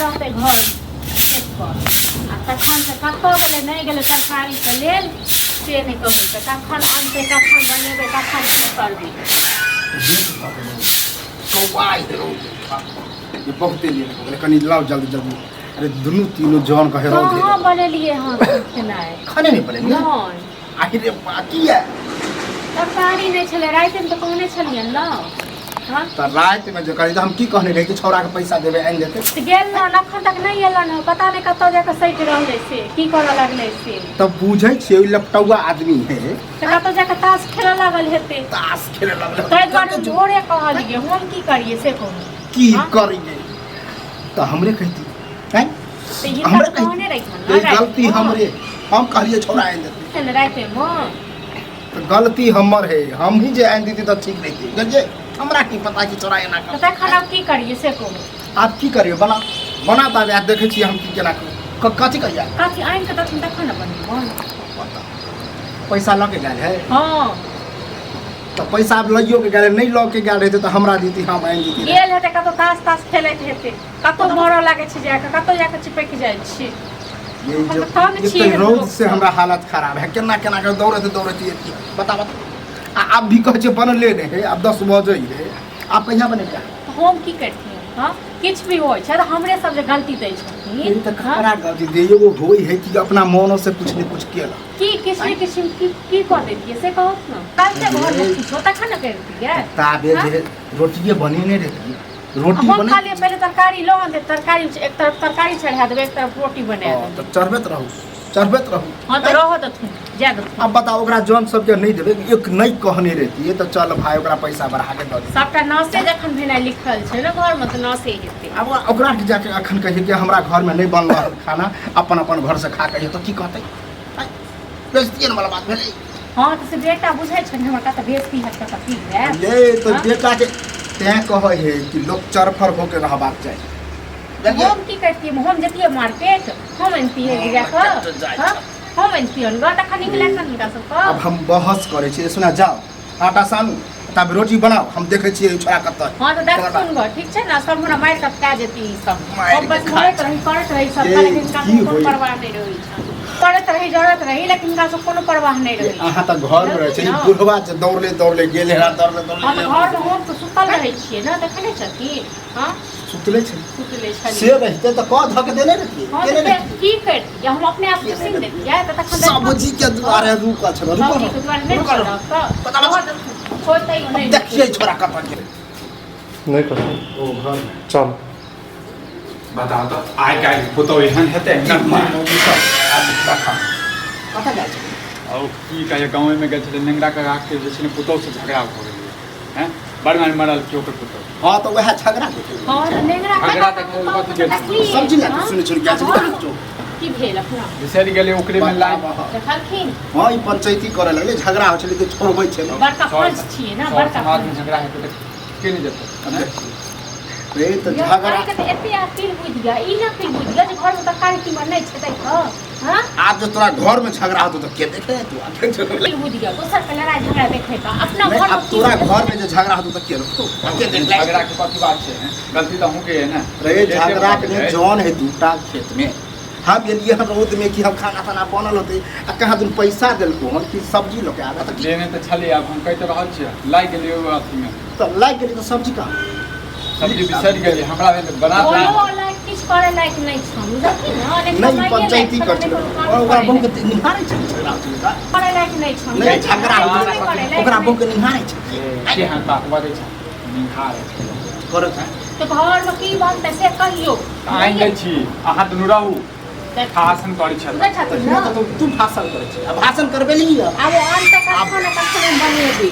रहतै घर खेत पर आ तखन से कतऽ गेलै नहि गेलै तरकारीके लेल से नहि कहै तऽ कखन अनतै, कखन बनेबै, कखन की करबै। कौआ ये बहुते लेट हो गेलै, कनि लाउ जल्दी जल्दी। अरे दुनू तीनू जन कहे रौद कहाँ बनेलियै हँ खेनाइ? खाने नहि बनेलियै? नहि। आहि रे बा, किया? तरकारी नहि छलै रातिमे, तऽ कहने छलियनि ने। हँ तऽ रातिमे जे कहली तऽ हम की कहने रही कि छौड़ाके पैसा देबै, आनि देतै। तऽ गेल ने, एखन तक नहि एलन हँ, पता नहि कतऽ जाकऽ सटि रहलै, से की करऽ लगलै से। तऽ बुझै छियै, ओहि लपटौआ आदमी है। तऽ कतऽ जाकऽ ताश खेलऽ लागल हेतै। ताश खेले लगलै। ताहि दुआरे हम भोरे कहलियै। हम की करियै से कहू? की हँ? करियै तऽ हमरे कहिती हैं? तऽ हिनका हमरे तऽ कहने कहिती रहियनि ने ये गलती रातिमे। हमरे, हम कहलियै छौड़ा आनि देतै। ने रातिमे। तऽ गलती हमर है, हम ही जे आनि देती तऽ ठीक रहितै, बुझलियै? हमरा की पता कि छौड़ा एना तऽ कर। तखन आब की करियै से कहू? आब की करियै? बना बना तऽ आब देखै छियै हम की केना करू। कथी करियै? कथी आनि कऽ तखन तखन ने बनेबै। पता पैसा लऽ के गेल है? हँ। तऽ पैसा आब लइयो के गेल, नहि लऽ के गेल रहतै तऽ हमरा देती, हम आनि देती। गेल हेतै कतौ, ताश ताश खेलैत हेतै कतौ, मरऽ लागै छै जाकऽ, कतौ जाकऽ चिपकि जाइ छी। ये हम जो तऽ तंग ये छी तऽ एहन रौद लोकसँ। से हमरा हालत खराब है, केना केना के दौड़ैत दौड़ैत एती, बता बता। आ आब भी कहै छै बनले नहि है, आब 10 बजै है, आब कहिया बनेबै? तऽ हम की करतियै? हँ, किछु भी होइ छै तऽ हमरे सब जे गलती दै छथिन। ये तऽ हँ? खरा गलती दे, एगो होइ है कि अपना मनो से कुछ ने कुछ केला। की किछु ने किछु की की कऽ दैतियै से कहू ने? करते घरमे किछो तखन ने करितियै। ताबे हँ? जे रोटिए बनेने रहियै, रोटी हम बने कहलियै पहिले तरकारी लऽ आनतै, तरकारी एक तरफ तरकारी चढ़ा देबै, एक तरफ रोटी बना हँ, देबै। तऽ चढ़बैत रहू, चढ़बैत रहू। हँ तऽ रहऽ देथुन, जाय देथुन। अब बताओ, ओकरा जन सबके नहि देबै, एक नहि कहने रहितियै तऽ चल भाय ओकरा पैसा बढ़ा के दऽ देतै। सबटा नाशे जखन भेनाइ लिखल छै ने घरमे तऽ नाशे हेतै। आब ओकरा के जाके अखन कहियै कि हमरा घरमे नहि बनल हन खाना, अपन अपन घरसँ खा के अइयै, तऽ की कहतै? आँय, बेइज्जती वाला बात भेलै। हँ तऽ से बेटा बुझै छै ने हमर कतऽ बेइज्जती हैत, कतऽ की हैत। ये तऽ हँ? बेटा के तैं कहै है कि लोक चरफर होके रहबाक चाही, बुझलियै? हम की करतियै? हम जतियै मार्केट, हम अनतियै हँ, जाकऽ। मार्केट जाइ हँ, हम अनतियै ग, तखन नीक लागत ने हुनका सबके। आब हम बहस करै छी, सुना, जाओ आटा सानू, तब रोटी बनाओ, हम देखै छियै ई छोड़ा कतऽ। हँ तऽ देखथुन ग, ठीक छै ने? सब हमरा मारि कऽ खा जेती ई सब। मारि हम बस के खा मरैत रही, करैत रही सब, ये लेकिन हिनका की सब कोनो होई? परवाह नहि रहै छनि। करैत रही, जरैत रही, लेकिन हिनका सब कोनो परवाह नहि रहै। अहाँ तऽ घर मे रहै छै, ई ने? बुढ़वा जे दौड़ले दौड़ले गेल है, दौड़ले हँ दौड़ले तऽ घरमे हम तऽ सुतल रहै छियै ने, देखै नहि छथिन? हँ। सुतले छै। सुतले छलियै। से रहिते तऽ कऽ धऽ के देने रहितियै। हँ केने तऽ रहितियै? की करितियै? हम अपने आप सुनि देतियै तऽ तखन सब्जी के दुआरे रुकल छल, रुकल। सब्जीके दुआरे नहि रुकल। छोड़ब तऽ पता बता। रहऽ देथुन। होतै नहि। देखियै छोड़ा कतऽ गेल। नहि कहू। ओ घर मे। चल। बताउ तऽ, आइ काल्हि पुतहु एहन हेतै? कतऽ गेल छै? आओर की कहियै, गाँवेमे गेल छलै नेंगरा काकाके जे छै ने पुतहुसँ झगड़ा भऽ गेलै हैं, बड़ मारि मरल केओ ओकर पुतहु। हँ तऽ वएह झगड़ा देखै। हँ तऽ नेंगरा झगड़ा काका देखै के कथी गेल? देखलियै? सब्जी लए कऽ हँ? सुनै छलियै गेल छलै, हँ। कहाँ? की भेल अपना? बिसरि गेलै ओकरेमे लाइन। देखलखिन? हँ, ई पंचायती करऽ लगलै, झगड़ा होइ छलै कि छोड़बै छै ने। बड़का फंस छियै ने, सर बड़का समाजमे फंस। झगड़ा हेतै तऽ के नहि जेतै? आब देखियौ। रे तऽ यौ, झगड़ा आइ के तऽ एते अकील बुझि गेल, ई ने अकील बुझि गेल जे घरमे तरकारी तीमन नहि छै ताहि कऽ। हँ। आब जे तोरा घर में झगड़ा होतो तऽ के देखे तू? आब अकील बुझि गेल दोसर के लड़ाई झगड़ा देखे कऽ अपना नहीं, घरमे आब की तोरा भेल? घर में जे झगड़ा होतो तऽ के रोकतो? आ के देख? झगड़ा के कथी बात छै हैं? गलती तऽ अहूँके है ने। रे एते झगड़ा के भऽ गेलै। जौन है दूटा खेत में हम गेलियै हन रौद में कि हम खाना ताना बनल होते, आ कहाँ दिन पैसा देलको हन कि सब्जी लऽ के आबे तऽ की? देने तऽ छलियै, आब हम कहि तऽ रहल छियै, लागि गेलियै ओहि अथीमे। तऽ लागि गेली तऽ सब्जी कहाँ? सब्जी बिसरि गेलियै, हमरा भेल बना बोलो लायक किछु करै लायक नहि छौ, बुझलखिन ने? नहि नहि कमाइए पंचायती लायक कर छौ, नहि छलै कोनो काम और ओकरा करै बहु लायक। के निहारै छै, झगड़ा होइत छलै तऽ। करै लायक नहि छौ। नहि झगड़ा होइत नहि छलै, करै लायक ओकरा नहि। बहु के निहारै छै। केहन बात बजै छै, निहार करत है। तऽ घरमे की बनतै से कहियौ। आनि दै छी, अहाँ दुनू रहू, भाषण करै छल। बुझै तऽ छथिन हियाँ ने? तऽ तू भाषण करै छै, आ भाषण करबेली। आब ओ अनतै कखन, कखन हम बनेबै?